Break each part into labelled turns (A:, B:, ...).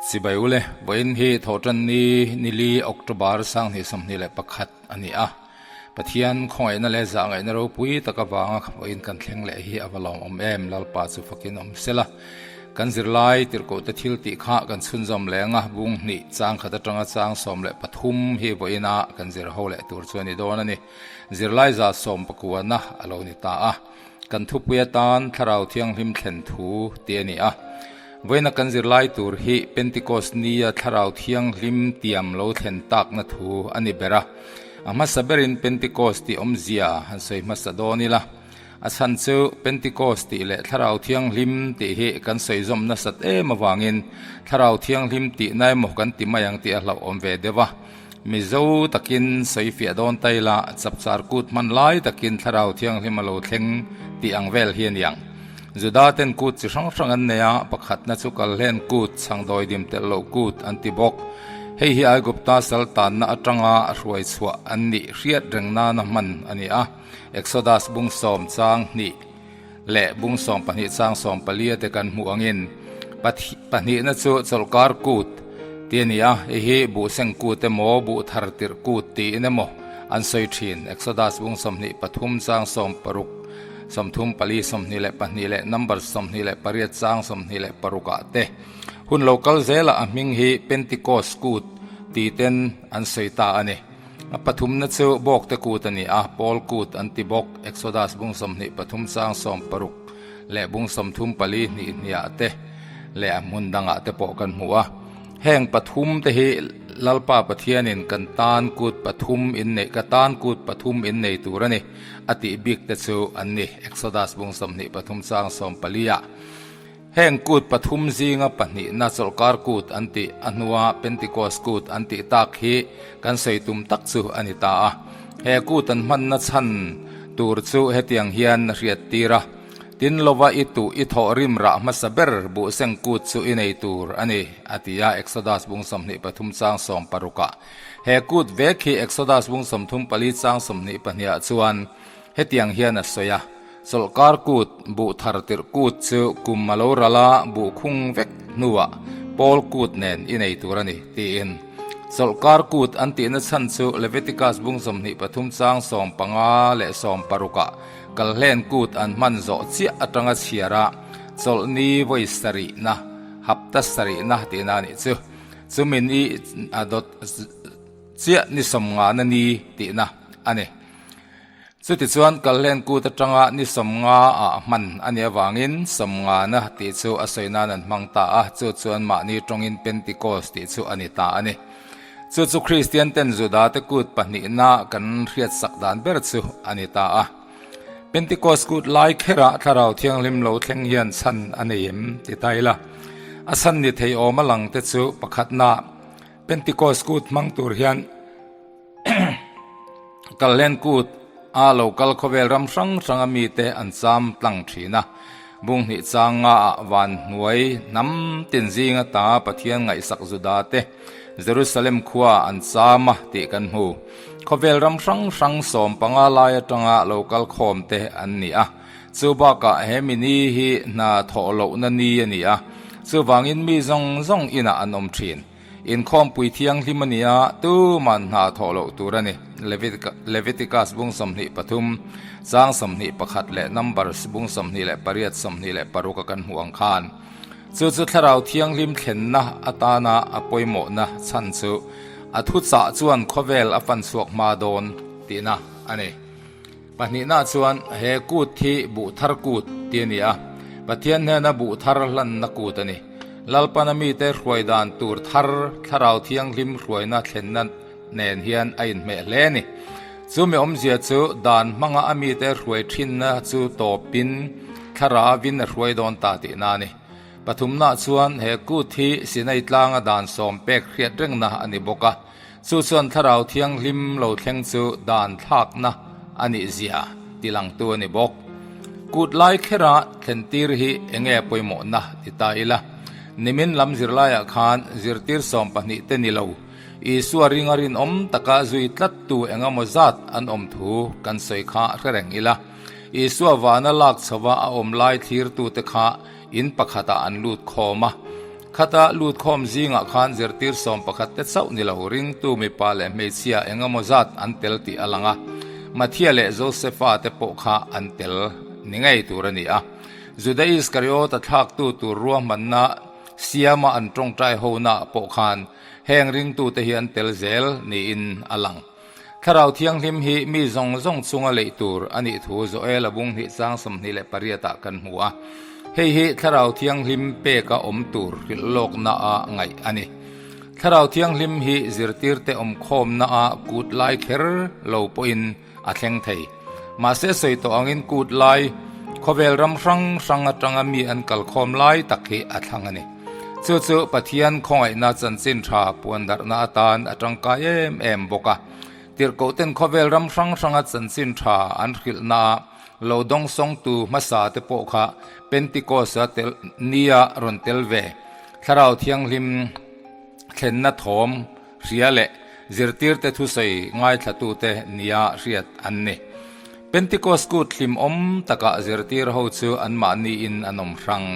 A: Chibai ule, vawiin hi Thawhtanni nili October 2021 a ni a. Pathian khawngaihna leh zahngaihna ropui tak avanga vawiin kan thleng leh hi a va lawmawm em, Lalpa chu fakin awm sela. Kan zirlai tirhkohte thil tih kha kan chhunzawm leng a, bung hnih chang khat atanga chang 13 hi vawiina kan zir ho leh tur chu a ni dawn a ni. Zirlai 19na a lo ni ta a. Kan thupui atan Thlarau Thianghlim thlen thu tih a ni a. Vawiina kan zirlai tur hi Pentecost nia Thlarau Thianghlim tiam lo thlen takna thu a ni ber a. A hmasa berin Pentecost tih awmzia han sawi hmasa dawn ila. A chhan chu Pentecost tih leh Thlarau Thianghlim tih hi kan sawi zawm nasat em avangin Thlarau Thianghlim tihna emaw kan ti mai ang tih a hlauhawm ve deuh a. Mizo takin sawi fiah dawn ta ila, chapchar kut hman lai takin Thlarau Thianghlim a lo thleng tih ang vel hi a ni ang. Juda ten kut chi hrang hrang an nei a, pakhatna chu kalhlen kut, chhangdawi dim telh loh kut an ti bawk. Hei hi Aigupta sal tanna atanga hruai chhuah an nih hriat reng nana hman a ni a, Exodus bung sawm chang hnih leh bung sawm pahnih chang sawm palia te kan hmuh angin pahnihna chu chawlhkar kut tih a ni a, hei hi buhseng kut emaw buh thar tirh kut tiin emaw an sawi thin. Exodus bung 23 chang 60, 34, 22 leh number 28 chang 26 ah te hun lo kal zelah a hming hi Pentecost kut ti ten an sawi ta a ni. A pathumna chu Bawkte kut a ni a, Paul kut an ti bawk. Exodus bung 23 chang 60 leh bung 34 hnih hniah te leh a hmun dangah te pawh kan hmu a. Heng pathum te hi Lalpa Pathianin kan tan kut pathum in nei ka tan kut pathum in nei tur a ni a tih bik te chu an ni. Exodus bung 23 chang 14 ah. Heng kut pathum zinga pahnihna chawlhkar kut an tih a hnua Pentecost kut an tih tak hi kan sawi tum tak chu a ni ta a. He kut an hmanna chhan tur chu hetiang hian a hriat tir a, Tin lova i tuh i thawh rim rah hmasa ber buhseng kut chu i nei tur a ni, a ti a, Exodus bung 23 chang 16 ah. He kut vek hi Exodus bung 34 chang 22 ah chuan hetiang hian a sawi a. Chawlhkar kut, buh thar tirh kut chu kum a lo ral a, buh khung vek hnuah Paul kut nen i nei tur a ni, tiin. Chawlhkar kut an tihna chhan chu Leviticus bung 23 chang 15 leh 16 ah kalhlen kut an hman zawh chiah atanga chhiar a, chawlhni vawi sarihna, hapta sarihna tihna a nih chu. Chumi ni a dawt chiah ni sawmngana ni tihna a ni. Chutichuan Kalhlen kut atanga ni 50 ah hman a nih avangin sawmngana tih chu a sawi nan an hmang ta a, chu chuan mahni tawngin Pentecost tih chu a ni ta a ni. Chu chu Kristian ten Juda te kut pahnihna kan hriatsak dan ber chu a ni ta a. Pentecost kut lai kherah Thlarau Thianghlim lo thleng hian chhan a nei em ti ta ila, a chhan ni thei awm a lang te chu pakhatna Pentecost kut hmang tur hian, Kalhlen kut a lo kal khawvel ram hrang hrang a mite an cham tlang thin a. Bung hnih chang nga ah van hnuai hnam tin zing ata Pathian ngaihsak Juda te Jerusalem khua an cham a tih kan hmu. Khawvel ram hrang hrang 15 lai atanga lo kal khawm te an ni a. Chu bakah he mi ni hi hna thawh lohna ni a ni a. Chuvangin mi zawng zawng inah an awm thin. Inkhawmpui thianghlim a ni a, tuman hna thawh loh tur a ni. Leviticus bung 23, chang 21 leh Numbers bung 28, 26 a kan hmuh ang khan. Chu chu Thlarau Thianghlim thlenna atana a pawimawhna chhan chu a thuchah chuan khawvel a fan chhuak hma dawn tihna a ni. Pahnihna chuan he kut hi buh thar kut tih a ni a, Pathian hnena buh thar hlanna kut a ni. Lalpana mite hruai dan tur thar Thlarau Thianghlim hruaina thlenna nen hian a inhmeh hle a ni. Chumi awmzia chu dan hmanga a mite hruai thinna chu tawpin Thlarauvin a hruai dawn ta tihna a ni. Pathumna chuan he kut hi Sinai tlanga dan sawm pek hriat rengna a ni bawk a. Chu chuan Thlarau Thianghlim lo thleng chu dan thlakna a nih zia ti langtu a ni bawk. Kut lai khera thlen tir hi enge pawimawhna ti ta ila. Nimin lam zirlaiah khan zirtir 12 te ni lo, Isua ringa rinawm taka zui tlattu engemaw zat an awm thu kan sawi kha hre reng ila. Isua vana lak chhova a awm lai thlirtute kha in pakhatah an lut khawm a. Khata lut khawm zingah khan zirtir 11 te chauh ni lo ringtu mipa leh hmeichhia eng emaw zat an tel tih a lang a, Mathia leh Josefa te pawh kha an tel ni ngei tur a ni a. Juda Iskariota thlaktu tur ruahmanna siama an tawngtai honaah pawh khan heng ringtute hi an tel zel niin a lang. Thlarau Thianghlim hi mi zawng zawng chunga leih tur a nih thu Joel-a bung hnih chang 28 ah kan hmu a. Hei hi Thlarau Thianghlim peka awm tur hrilh lawkna a ngaih a ni. Thlarau Thianghlim hi zirtirte awmkhawmna a kut lai kher lo pawhin a thleng thei. Mahse sawi tawh angin kut lai khawvel ram hrang hrang atanga mi an kalkhawm lai tak hi a thlang a ni. Chu chu Pathian khawngaihna chanchin tha puandarhna atan a tangkai em em bawk a. Tirhkohten khawvel ram hrang hranga chanchin tha an hrilhna a lo dawngsawngtu hmasa te pawh kha Pentecost-a tel nia rawn tel ve Thlarau Thianghlim thlenna thawm hria leh zirtirte thusawi ngaithlatute nia hriat an ni. Pentecost kut hlimawm takah zirtir ho chu anmahniin an awm hrang.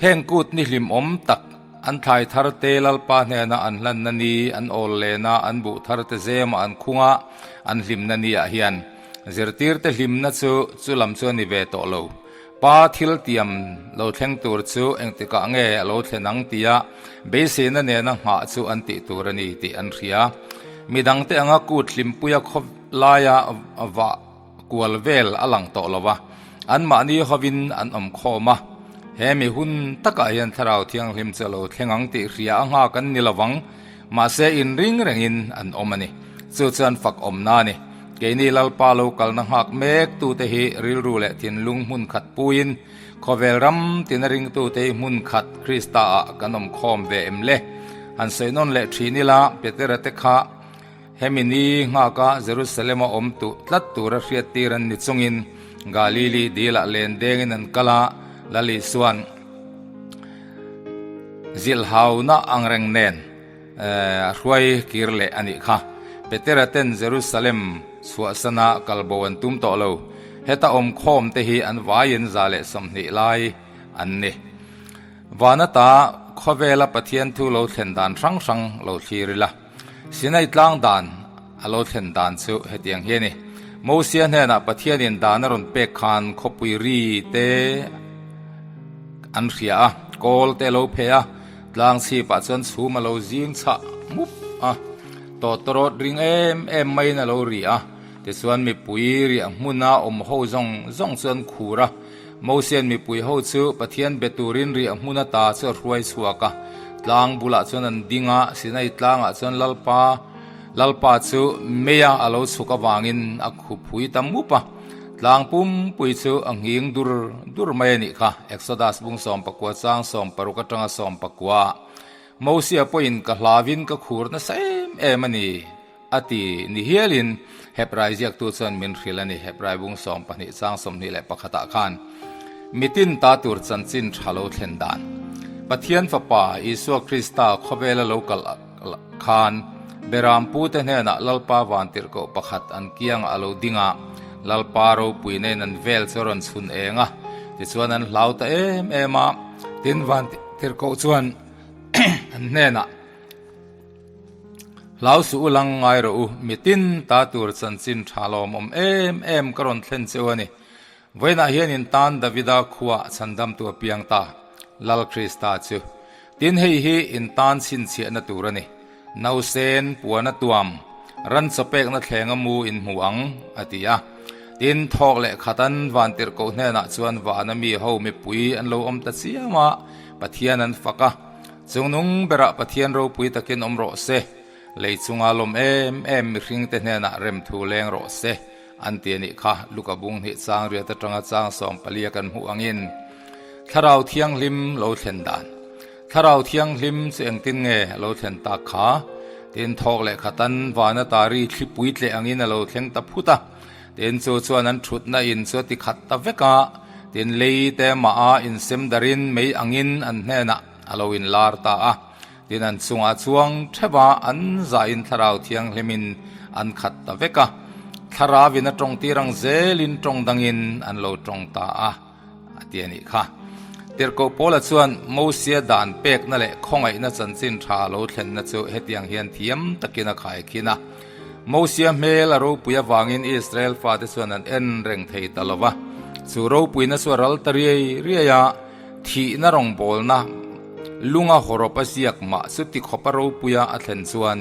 A: Heng kut ni hlimawm tak, an thlai tharte Lalpa hnena an hlanna ni, an awl lena an buh tharte zema an khunga an hlimna niah hian zirtirte hlimna chu chu lam chu a ni ve tawh lo. Pa thil tiam lo thleng tur chu engtikah nge a lo thlen ang tia beiseina nena nghah chu an tih tur a ni tih an hria. Midangte anga kut hlimpuia khaw laia vah kual vel a lang tawh lo va, anmahni hovin an awm khawm a. He mi hun takah hian Thlarau Thianghlim chu a lo thleng ang tih hria a nghak an ni lo vang, mahse inring rengin an awm a ni. Chu chuan fak awmna a ni. Keini Lalpa lo kalna nghak mek tute hi rilru leh thinlung hmun khat puiin khawvel ram tina ringtute hi hmun khat Krista ah kan awm khawm ve em le? Han sawi nawn leh thin ila, Petera te kha hemi ni nghaka Jerusalem a awm tuh tlat tura hriattir an ni chungin Galili dilah len dengin an kal a, Lal Isua'n zilhauna angreng nen A hruai kir leh a nih kha. Petera ten Jerusalem chhuahsana kalbo an tum tawh lo. Heta awm khawm te hi an vaiin 120 lai an ni. Vanata khawvela Pathian thu lo thlen dan hrang hrang lo thlir ila. Sinai tlang dan a lo thlen dan chu hetiang hi a ni. Mosia hnenah Pathianin dan a rawn pek khan khawpui ri te an hria a, kawl te a lo phe a, Tlang chhipah chuan chhum a lo zing chhah mup a, tawtawrawt ring em em maiin a lo ri a. Tichuan mipui riah hmuna awm ho zawng zawng chu an khur a. Mosian mipui ho chu Pathian be turin riah hmun ata chu a hruai chhuak a. Tlang bulah chuan an ding a, Sinai tlangah chuan Lalpa Lalpa chu meia a lo chhuk avangin a khuphui ta mup a. Tlang pumpui chu a nghing dur dur mai a nih kha, Exodus bung 19 chang 60 atanga 19. Mosia pawhin ka hlavin ka khur nasa em em a ni, a ti ni hialin Hebrai ziaktu chuan min hrilh a ni, Hebrai bung 12 chang 21 ah khan. Mitin ta tur chanchin tha lo thlen dan. Pathian Fapa Isua Krista khawvela lo kal Khan, Beram pute hnenah Lalpa vantirhkoh pakhat an kiangah a lo ding a, Lalpa ropui nen an vel chu a rawn chhun eng a, tichuan an hlau ta em em a. Tin, vantirhkoh chuan an hnenah, Hlau suh u lang ngai rawh u, mitin ta tur chanchin tha lawmawm em em ka rawn thlen cheu a ni. Vawiinah hian in tan Davida khuaah chhandamtu a piang ta, Lal Krista chu. Tin, hei hi in tan chhinchhiahna tur a ni. Nausen, puana tuam, ran chawpekna thlenga mu in hmu ang, a ti a. Tin, thawk leh khatan vantirhkoh hnenah chuan vana mi ho mipui an lo awm ta chiam a, Pathian an fak a. Chungnung berah Pathian ropui takin awm rawh se, lei chunga lawm em em mihringte hnenah remthu leng rawh se. An ti a nih kha, Luka bung hnih chang riat atanga chang 14 a kan hmuh angin Thlarau Thianghlim lo thlen dan. Thlarau Thianghlim chu engtin nge a lo thlen tak kha? Tin, thawk leh khatan vana tari thlipui tleh angin a lo thleng ta phut a. Tin, chu chuan an thutna in chu a ti khat ta vek a. Tin, lei te mah a insem darin mei angin an hnenah a lo inlar ta a. Tin an chungah chuang theuh a, an zahin Thlarau Thianghlimin an khat ta vek a. Thlaravin a tawng tir ang zelin tawng dangin an lo tawng ta a, a ti a nih kha. Tirhkoh Paula chuan Mosia dan pekna leh khawngaihna chanchin tha lo thlenna chu hetiang hian thiam takin a khaikhin a. Mosia hmel a ropui avangin Israel fate chuan an en reng thei ta lo va. Chu ropuina chu a ral ta riai riai a, thihna rawngbawlna lunga hawrawp a ziak mah chu tikhawpa ropuia a thlen chuan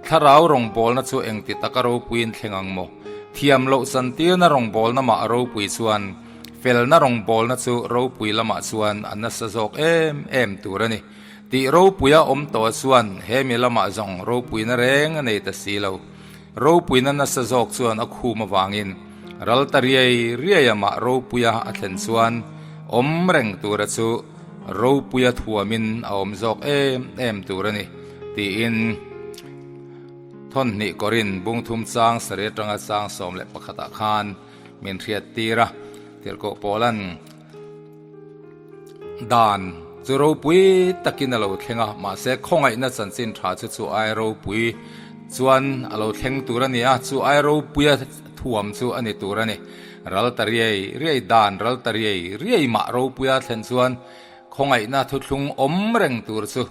A: thlarau rawngbawlna chu engti taka ropuiin thleng ang maw? Thiam loh chantirna rawngbawlna mah a ropui chuan felna rawngbawlna chu ropui lamah chuan a nasa zawk em em tur a ni. Tih ropuia awm tawh chuan he mi lamah zawng ropuina reng a nei ta si lo. Ropuina nasa zawk chuan a khum avangin ral ta riai riai amah ropuia a thlen chuan awm reng tura chu ropuia thuamin a awm zawk em em tur a ni tiin Thawnhnih Korin bungthum chang sarih atanga chang 11 ah khan min hriattir a. Tirhkoh Paula'n. Dan chu ropui takin a lo thleng a, mahse khawngaihna chanchin tha chu chu ai ropui chuan a lo thleng tur a ni a, chu ai ropuia thuam chu a ni tur a ni. Ral ta riai riai dan ral ta riai riai mah ropuia thlen chuan khawngaihna thuthlung awm reng tur chu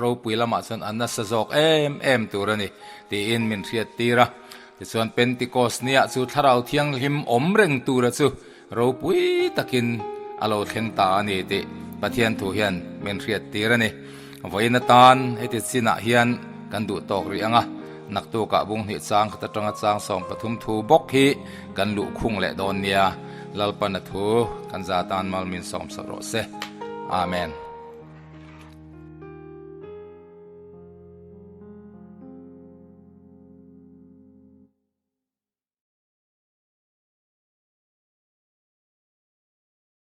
A: ropui lamah chuan a nasa zawk em em tur a ni tiin min hriattir a. Tichuan Pentecost niah chu Thlarau Thianghlim awm reng tura chu Ropui takin a lo thleng ta a ni tih Pathian thu hian min hriattir a ni. Vawiin atan heti chinah hian kan duh tawk rih ang a, naktukah bunghnih chang khat atanga chang 13 thu bawk hi kan luh khung leh dawn nia. Lalpana thu kan za tan mal min sawmsak rawh se. Amen.